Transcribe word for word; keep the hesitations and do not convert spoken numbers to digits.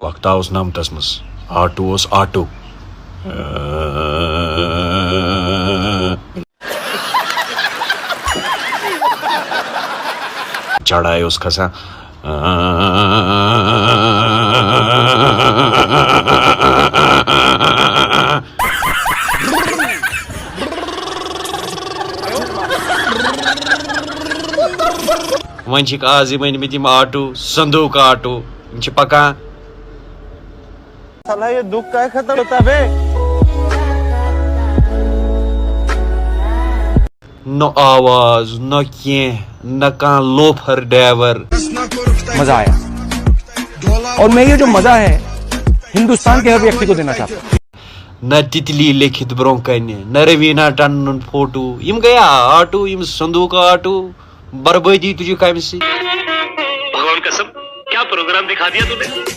وقتہ اوس نَمتَس منٛز، آٹو اوس آٹو۔ چڑھاے اوس کھسان۔ وۄنۍ چھِکھ آز یِم أنۍ مٕتۍ یِم آٹو، صندوق آٹو، یِم چھِ پکان۔ साला ये दुख का खत्म होता बे। نہ آواز، نہ کینٛہہ، نہ کانٛہہ لوفر ڈرائیور۔ मजा आया। और मैं ये जो मजा है, हिंदुस्तान के हर व्यक्ति को देना चाहता हूँ। نہ تِتلی لیکھِتھ برونٛہہ کنہِ، نہ روینا ٹنڈنُن فوٹو۔ یِم گٔیا آٹو، یِم صندوق آٹو۔ بربٲدی تُجہِ کمہِ سۭتۍ؟ भगवान कसम, क्या प्रोग्राम दिखा दिया तूने।